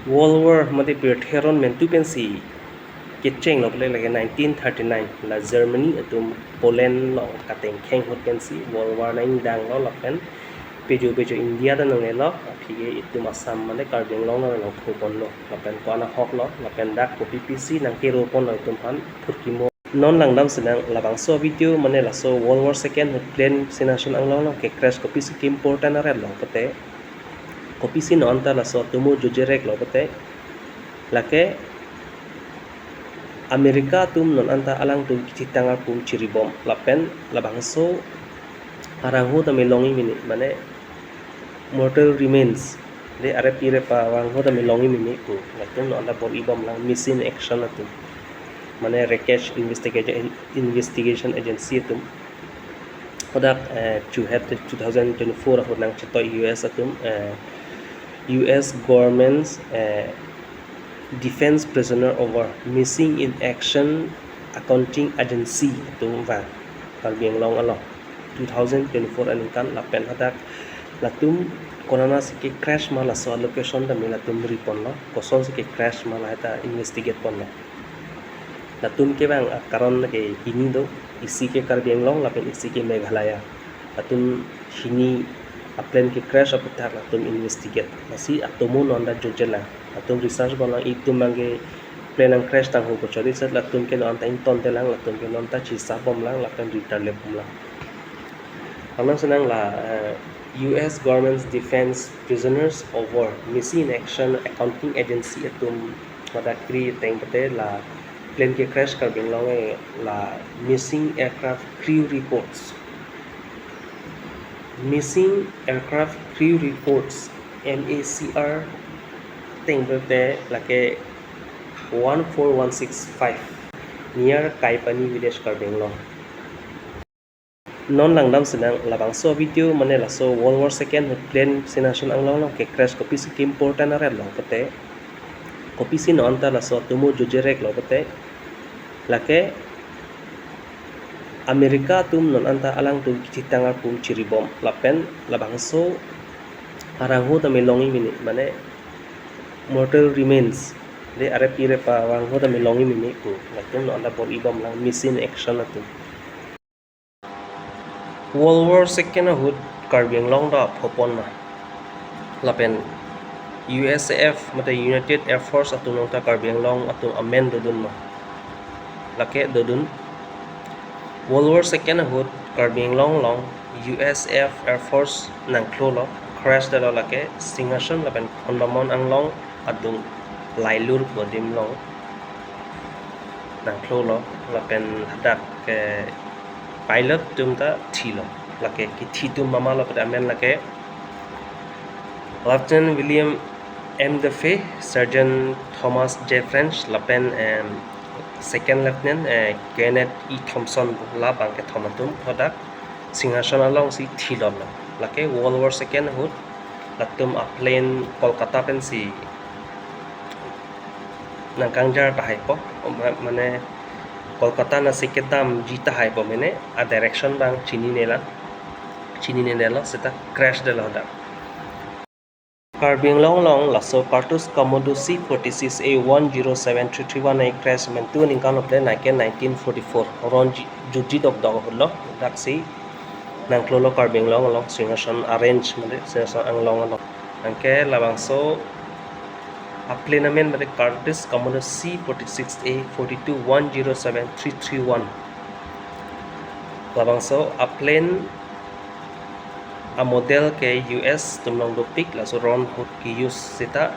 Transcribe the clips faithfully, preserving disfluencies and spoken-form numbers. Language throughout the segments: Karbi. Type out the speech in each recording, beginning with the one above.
World War mate pirthe aron mentu pensi kechenglo pule lake nineteen thirty-nine la Germany atum Poland along katengkheng ahut pensi World War nangdanglo lapen pejo pejo India ta nangnelo, aphi ke itum Assam mate Karbi Anglong along nangphuponlo lapen ko-an ahoklo lapen dak kopi pisi nangkeroponlo itum aphan phurkimo. Non langdamsinang labangso video mane laso World War Second ahut plane Singhason anglong along ke-crash kopisi ke-important aretlo pute, kopisi non anta laso atomo jojereklo pute, lake America atum non anta alangtum kethitang arpum chiribom lapen labangso arangho tame longji mene, mane mortal remains, de arep irep arangho tame longji mene pu latum non anta bor-ibomlang missing action atum, mane wreckage investigation, investigation agency atum. Hadak eh, chuhet two thousand twenty-four ahut nangchetoi U S atum, eh, U S government's eh, defense prisoner over missing in action accounting agency atum vang Karbi Anglong along two thousand twenty-four aningkan lapen hadak latum konatsi ke-crash ma laso location tame latum riponlo, kosonsi ke-crash ma lahai ta investigate ponlo. Latum kevang akaron ke hini do, isi ke Karbi Anglong lapen isi ke Meghalaya. Latum hini aplane ke-crash aputhak latum investigate. Lasi atomo non anta jojelang. Latum research bomlang itum abang ke plane nang-crash tangho pu chori set latum ke non anta ingtontelang, latum ke non anta chisabomlang lapen ritarlebomlang. Langdamsinang la eh, U S government's defense prisoners over missing in action accounting agency atum pada kri teng pete la plane ke-crash Karbi Anglong eh, la missing aircraft crew reports. Missing aircraft crew reports, M A C R, teng pete lake one four one six five near Kaipani village Karbi Anglong. Non langdamsinang labangso video mane laso World War Second ahut plane Singhason anglong along ke-crash kopisi ke-important aretlo pute, kopisi non anta laso atomo jojereklo pute, lake America atum non anta alangtum kethitang arpum chiribom lapen labangso arangho tame longji mene, mane mortal remains, de arep irep arangho tame longji mene pu latum non anta bor-ibomlang missing action atum. World War Second ahut Karbi Anglong ta phopon ma lapen U S A F mate United Air Force atum along ta Karbi Anglong atum amen dodun ma, lake dodun. World War Second ahut Karbi Anglong along U S A F Air Force nangklolo, crash detlo lake Singhason lapen Khondamon anglong adung Lailur pu adim along nangklolo lapen hadak ke pilot atum ta thilo, lake kithi atum mama lo pada amen lake Lieutenant William M. Duffy, Sergeant Thomas J. French lapen em, Second Lieutenant eh, Kenneth E. Thompson, labang kethom atum hadak Singhason alongsi thilomlo. Lake World War Second ahut latum aplane Kolkata pensi nangkangjar tahaipo, ma- mane Kolkata nasi kedamji tahaipo mene, a direction abang chininelang, chininedetlo seta crash detlo hadak. Karbi Anglong along laso Kartus Commodore C forty-six A one zero seven three three one a crash mentu aningkan lo pule nai ke nineteen forty-four, ron ji- jutji dokdok ahutlo, daksi nangklolo Karbi Anglong along Singhason a range mate Singhason anglong along. Anke labangso aplane amen mate Kartus Commodore C forty-six A forty-two one zero seven three three one. Labangso aplane amodel ke U S atum along dopik, laso ron ahut ke-use seta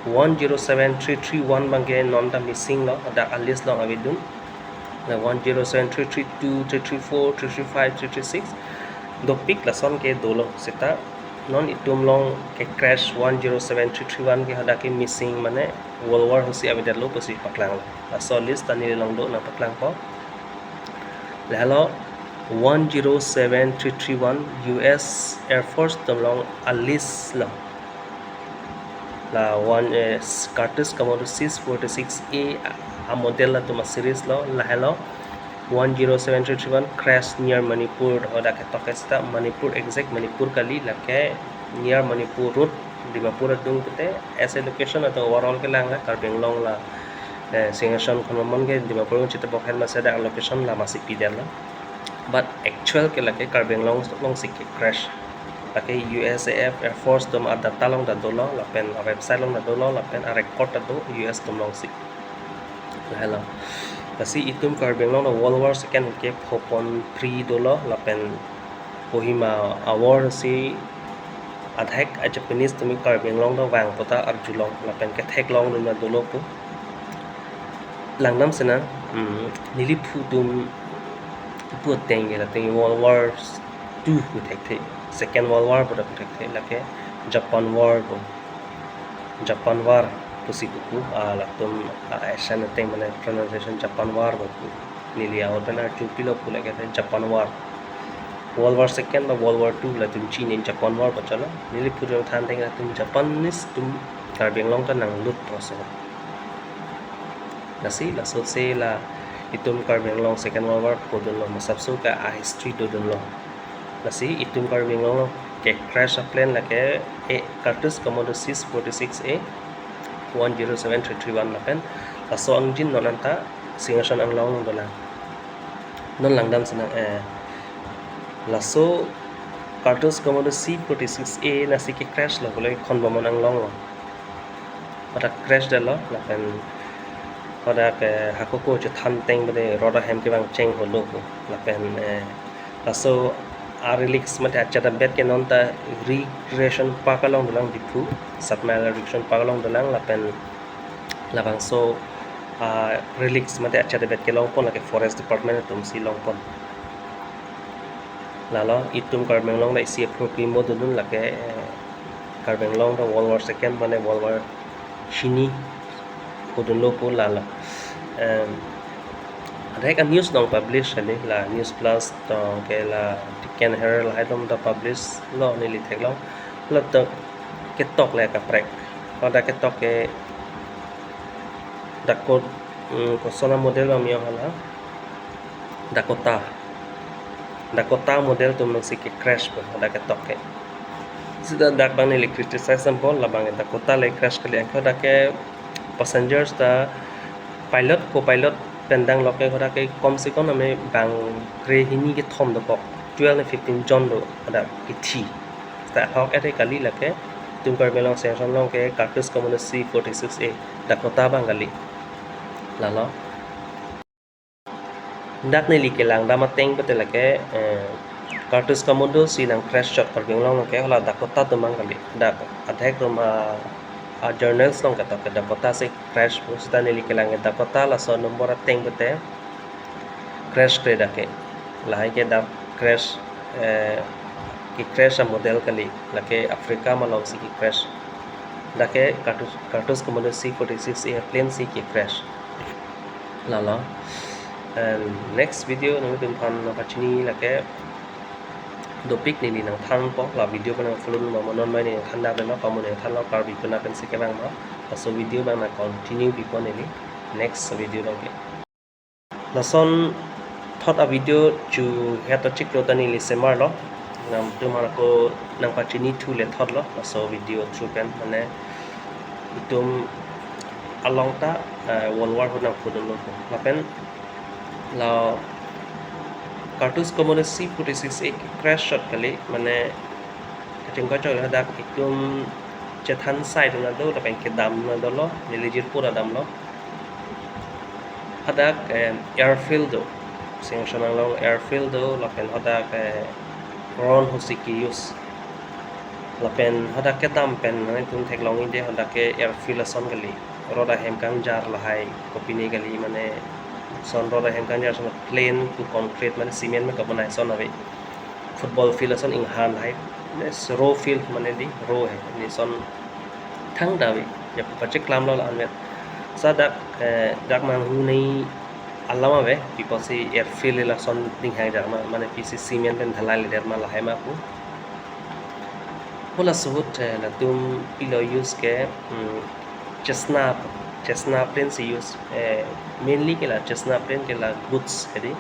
one zero seven three three one abang ke non ta missing lo, hadak a list along avedun. La one zero seven three three two, three three four, three three five, three three six dopik, lason ke dolo seta non itum along ke-crash one zero seven three three one ke hadak ke missing mane World War ahutsi avedetlo pusi paklanglo. Laso list ta neli along do, nangpaklangpo. Lahelo one zero seven three three one U S Air Force atum along a list lo. La one eh, Kartus Commodore C forty-six A a model atum a series lo, lahelo one zero seven three three one crash near Manipur, hadak ketok ke seta Manipur, exact Manipur kali, lake near Manipur road, Dimapur adung pute, as a location atau overall kelang la, Karbi Anglong la, eh, Singhason Khonbomon ke Dimapur along chitebok ahem masi dak location la masi pidetlo. But actual ke lake Karbi Anglong alongsi ke crash. Lake U S A F Air Force atum a-data along ta dolo, lapen a-website along ta dolo, lapen a-record ta do U S atum alongsi. Lahelo. Lasi itum Karbi Anglong ta World War Second ke pho pon phli dolo, lapen Kohima a-war si adhek a-Japanese atum Karbi Anglong ta vang puta arjulong, lapen ketheklong dun ta dolo pu. Langdam sinang, mm, neli phu atum pu ateng ke la ateng World War Two pu thekthe, Second World War pu ta pu thekthe, lake Japan War pu. Japan War pusi puku, ah, latum, ah, Asian ateng mane pronunciation Japan War puku. Neli ahut pen arju pilo pu lake Japan War. World War Second ba World War Two latum chini Japan War pu chalo. Neli phu atum than ateng latum Japanese atum Karbi Anglong ta nanglut toso. Lasi, laso se la itum Karbi Anglong Second World War phodunlo, masapso ke a-history dodunlo. Lasi itum Karbi Anglong ke crash a-plane lake, eh, Kartus Commodore C forty-six A one zero seven three three one lapen laso angjin non anta Singhason Anglong dolang. Non langdam sinang, eh, laso Kartus Commodore C forty-six A nasi ke crash lo pule Khonbomon Anglong lo. Hadak crash detlo, lapen hadak, eh, hako ko chethan ateng pute rot ahem kevang cheng holo ko. Lapen, eh, laso a-relics mate achedabet ke non ta Recreation Park along dolang Diphu, Satmile Recreation Park along dolang, lapen labangso a-relics mate achedabet ke longpon lake Forest Department atum si longpon. Lalo itum Karbi Anglong ta isi aphrang pimo dodun lake, eh, Karbi Anglong ta World War Second mane World War Shini phodunlo pu lalo. Em, adhek a-news nangpublish kali la News Plus tong ke la Deccan Herald lahai atum ta publish lo neli theklong. Latum ketok le kaprek. Hadak ketok ke Dakot, mm, koson a-model bang miyong hala. Dakota. Dakota model atum nangsi ke crash pu hadak ketok ke. Sita dak bang neli criticize nangpo, labang Dakota le crash kali, anke hadak ke passengers ta pilot, co-pilot pen dang lok ke hadak ke kom se kom ame bang kre hini kethom dokok, twelve ne fifteen jon do hadak kethi. Sita ahok ere kali lake itum Karbi Anglong Singhason along ke Kartus Commodore C forty-six A Dakota bang kali. Lalo. Dak neli kelangdam ateng pute lake, eh, Kartus Commodore si nang crash chot Karbi Anglong ke hala Dakota atum bang kali. Dak adhek atum a, a-journals along ketok ke Dakota si crash pu, sita neli kelang ke Dakota laso number ateng pute crash kre dak ke. Lahai ke dak crash, eh, ke crash a-model kali. Lake Africa malom si ke crash. Dak ke Kartus, Kartus Commodore C forty-six A plane si ke crash. Lalo. And next video nangtumphan nangpachini lake dopik neli nangthanpo, la video pen nang follow nang ma non mai neli nangthan dak lo, kamu nangthanlo Karbi kuna pensi kevang ma. Laso video bang nang continue pipo neli next video bang ke. Lason thot a-video chu het achiklo ta neli semarlo. Nangtum ako nangpachini thu le thotlo. Laso video through pen mane itum along ta, eh, World War ahut nangphodunlo. Lapen la Kartus Commodore C forty-six A crash chot kali, mane kachingkachok hadak itum chethan sai dun ta do, lapen kedam ta dolo, neli jirpo ta damlo. Hadak, eh, airfield do. Singhason Anglong airfield do, lapen hadak, eh, ron ahut si ke-use. Lapen hadak kedam pen nangtum theklong ide hadak ke airfield ason kali. Rot ahem kangjar lahai kopine kali mane son rot ahem kangjar son plain pu concrete mane cement pen kabonai son ave. Football field ason inghan lahai. Yes, ro field mane di, ro he. Ni son thangta ave. Ya pacheklamlo la-an vet. Sita dak, eh, dak manghu nei alam ave. Pi apotsi airfield lason dinghang jar ma, mane pisi cement pen dhalai ledet ma lahai ma pu. Halaso ahut, eh, latum pilo use ke, hmm, Cessna, Cessna plane si use, eh, mainly ke la Cessna plane ke la goods hedi,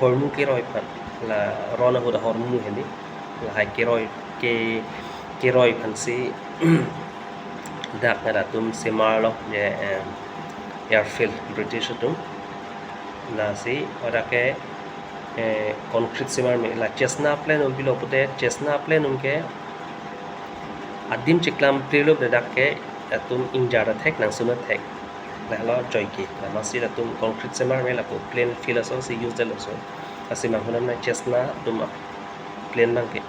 hormu keroi aphan, la ron ahut ahormu hedi, lahai keroi ke, keroi aphansi dak nat atum semarlo je, em, airfield British atum. Lasi hadak ke, eh, concrete semarme, la Cessna plane un pilo pute, Cessna plane un ke adim chiklam plelo, dak ke atum ingjir athek, nangsun athek. Lahelo joike, la masi atum concrete semarme, lapu plain field ason si use detlo laso. Lasi manghu nam na Cessna atum plane abang ke